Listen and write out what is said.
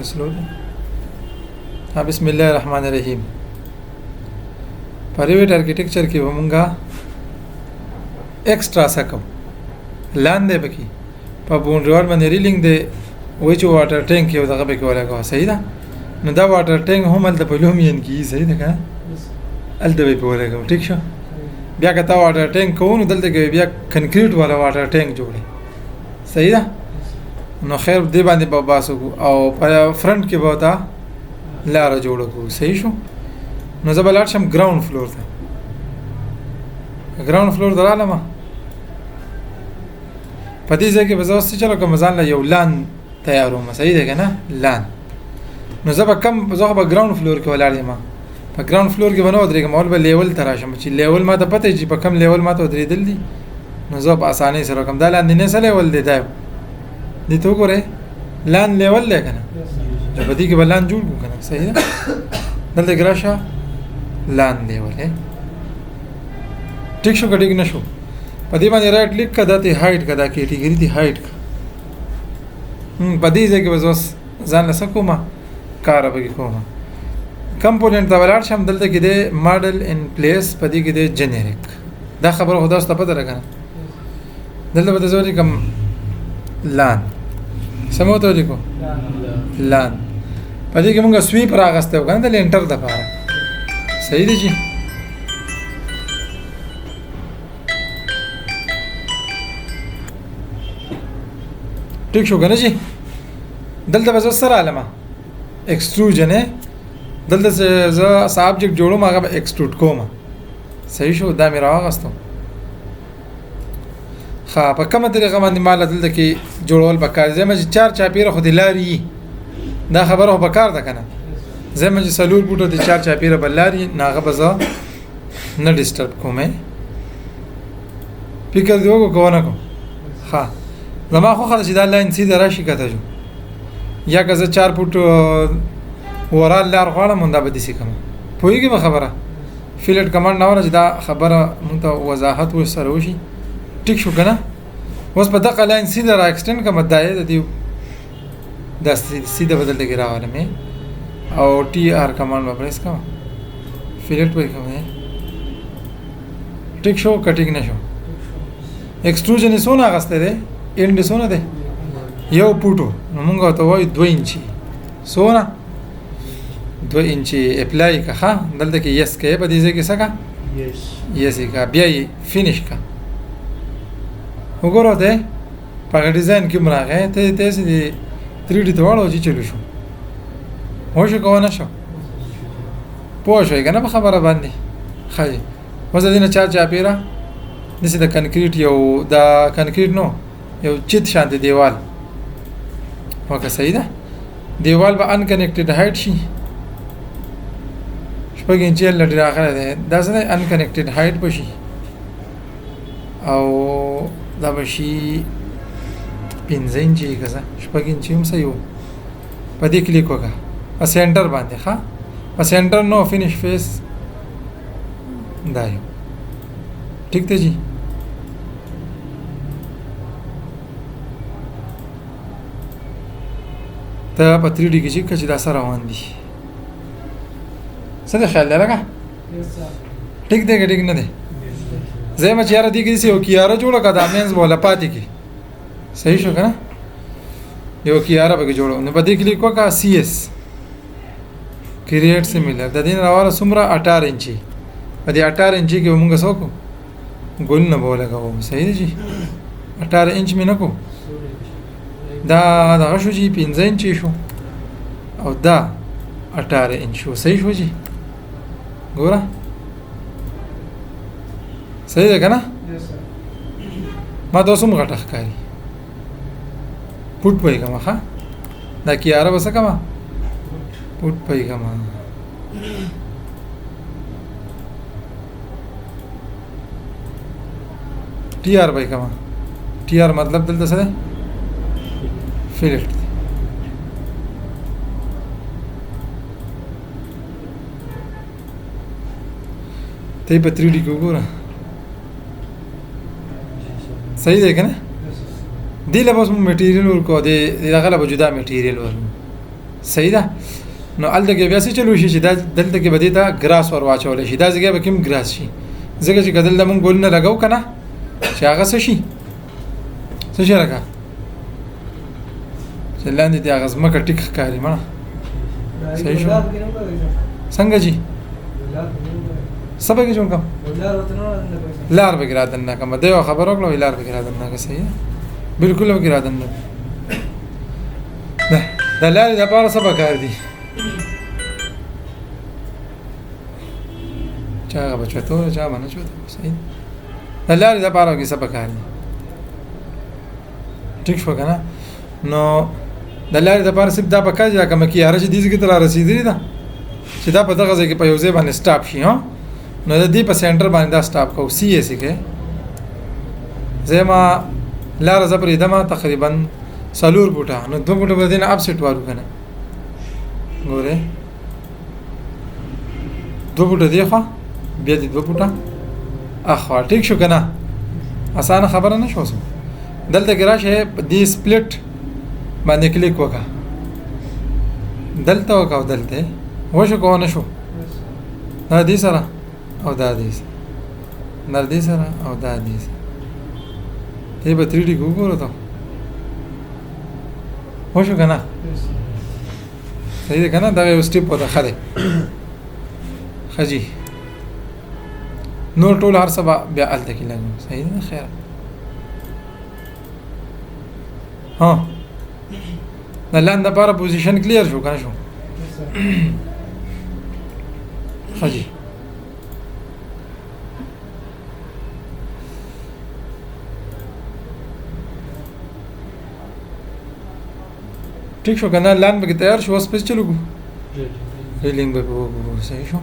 سلو دی. ها، بسم الله الرحمن الرحیم. په ریویټ ارکیټیکچر کې به مونږه ایکسټرا څه کوو؟ لاندې پکې په باونډري وال باندې ریلینګ دی، وایي چې واټر ټینک یو دغه پکې ولګوه، صحیح ده؟ نو دا واټر ټینک هم هلته په لومین کې، صحیح ده که نه؟ هلته به یې پرې ولګوو، ټیک شو؟ بیا که تا واټر ټینک کوو نو دلته کې بیا کنکریټ والا واټر ټینک جوړې، صحیح ده؟ نو خیر، دې باندې به بحث وکړو او په فرنټ کې به تا لاره جوړه کړو، صحیح شو؟ نو زه به لاړ شم ګراوند فلور ته. ګراوند فلور ته رالم، په دې ځای کې به زه اوس څه چلو کوم؟ ځان له یو لان تیاروم، صحیح دی که نه؟ لان نو زه به کم، زه خو به ګراوند فلور کې ولاړ یم، په ګراوند فلور کې به نه ودرېږم، اول به لیول ته راشم چې لیول ما ته پته چې په کم لیول ما ته ودرېدل دي، نو زه په اسانۍ سره کوم. دا لاندې نه څه لیول دی؟ دا دې ته وګورئ، لان لیول دی که نه؟ نو په دې کې به لان جوړ کړو که نه؟ صحیح ده؟ دلته کې راشه، لان لیول دی، ټیک شو که ټیک نه شو؟ په دې باندې رایټ کلیک که، دا ته هایډ که، دا کیټیګري دې هایډ که. په دې ځای کې به زه اوس ځان له څه کوم؟ کار به کې کوم. کمپوننټ ته ولاړ شم، دلته کې دی ماډل ان پلیس، په دې کې دی جنریک. دا خبره خو تاسو ته پته ده که نه؟ دلته به زه ولیکم لان، څه مو ته ولیکو؟ لان. په دې کې مونږ سویپ راغستی و که نه د لینټر دپاره؟ صحیح دی جي؟ ټیک شو که نه جي؟ دلته به زه څه رالم؟ اکسټروژن. دلته زه څه آبجیکټ جوړوم، هغه به اکسټروډ کوم، صحیح شو؟ دا مې راواغستو. ښه، په کومه طریقه باندې مال دلته کې جوړول پکار دي؟ چې چار چاپیره خو دې لارې، دا خبره خو پکار ده که نه؟ زما چې څلور فوټه د چار چاپیره به لارې، نو هغه به زه نه ډسټرب کوم. فکر دې وکړو که ونه کوم؟ ښه، زما خوښه ده چې دا لاین سیده راشي کته شو، یا که زه 4 فوټ ورال لار غواړم نو دا به داسې کوم. پوهېږې په خبره؟ فیلټ کمانډ نه وره چې دا خبره مونږ ته وضاحت ورسره وشي. ټیک شو که نه؟ اوس په دغه لاین سیده را اکسټینډ کړم، دا یې د دې دا سیده به دلته کې راولم او ټي آر کمانډ به پریس کوم، فیلټ به کوم. ټیک شو که ټیک نه شو؟ اکسټروژن یې څونه اخیستی دی؟ انډ یې څونه دی؟ یو فوټو، نو مونږ ورته وایو 2 انچي. څونه؟ 2 انچي. اپلای که. ښه، دلته کې یس کوې، په دې ځای کې څه که؟ یس یې که، بیا یې فینش که. وګوره ته په هغه ډیزاین کې هم راغی، ته هسې دې 3 ډي ته واړوه چې چلو شو. وشو که ونه شو؟ پوه شوې که نه په خبره باندې؟ ښه جي، اوس د دې نه چار چاپېره داسې د کنکریټ یو، د کنکریټ نو یو چت شانتې دیوال وکړه، صحیح ده؟ دیوال به انکنیکټډ هایټ شي، 6 انچې لټې راغلی دی. دا څه دی؟ انکنیکټډ هایټ به شي او دا به شي 5 انچې که څه، 6 انچې هم صحیح و. په دې کلیک وکړه په سینټر باندې. ښه، په سینټر نو فینش فیس دا یو، ټیک دی جي؟ ته په 3 ډي کې چې دا سره روان دي، څه دی خیال دی لکه؟ ټیک دی که ټیک نه دی؟ زه یم چې یاره دې کې داسې یو کیاره جوړه کړه، دا منځ به وله پاتې کړي، صحیح شو که نه؟ یو کیاره پکې جوړو. نو په دې کلیک وکړه، سی ایس کریټ سیمیلر، د دې نه راواله څومره؟ 18 انچي. په دې 18 انچي کې به مونږ څه وکړو؟ ګلونه به ولګوو، صحیح دی جي؟ 18 انچ مې نه کو، دا دغه شو جي، 5 انچي شو او دا 18 انچ شو، صحیح شو جي؟ ګوره، صحیح ده که نه؟ ما ته اوس هم غټه ښکاري، پوټ پوهېږم. ښه، دا کیاره به څه کومه؟ پوټ پوهېږم. ټي آر به کومه؟ ټي آر مطلب دلته څه دی؟ فیلټ دی. ته یې په 3 ډي کې وګوره، صحیح دی که نه؟ دې له به اوس موږ میټیریل ورکړو، دې دغه له به جدا میټیریل ورکړو، صحیح ده. نو هلته کې بیا څه چلو شي چې دا دلته کې به دې ته ګراس ور واچول شي، دا ځای به کوم ګراس شي، ځکه چې که دلته مونږ ګلونه لګو که نه چې هغه څه شي، څه شي لکه چې لاندې دې هغه ځمکه ټیک ښکاري مړه. صحیح شو. څنګه جی څه به کې جوړ کړم؟ لار به کې را دننه کړم. دی یوه خبره وکړه، وایي لار به کې را دننه کړه. صحیح ده، بالکل به کې را دننه کړم. د لارې دپاره څه پکار دي؟ چا هغه به چوتو، چا به نه چوتو. صحیح ده، د لارې دپاره کې څه پکار دي؟ ټیک شو که نه؟ نو د لارې دپاره صرف دا پکار چې دا کومه کیاره چې دې ځای ته را رسېدلې ده، چې دا په دغه ځای کې په یو ځای باندې سټاپ شي، ها، نو د دې په سنټر باندې دا سټاپ کوو. سی ای سي کې زه ما لاره زه پرېږدم تقریبا 4 فوټه، نو 2 فوټه به د دې نه اپسیټ والو که نه، ګورې 2 فوټه دې خوا، بیا دې 2 فوټه اخوا. ټیک شو که نه؟ اسانه خبره نه شوه. دلته کې راشه په دې سپلیټ باندې کلیک وکړه، دلته وکړه او دلته وشو که ونه شو؟ دا دې سره او دا دې سره، دا دې سره او دا دې سره. ته به 3D کې وګوره ته، وشو که نه؟ صحیح ده که نه؟ دغه یو سټیپ ورته ښه دی. ښه جي، نور ټول هر څه به بیا هلته کې لګو. صحیح ده، خیر. ها، د لاندې دپاره پوزیشن کلیر شو که نه شو؟ ښه جي، ټیک شو که نه؟ لاندې به کې تیار شو، اوس پسې چلو کو ریلینګ به په وکړو. صحیح شو.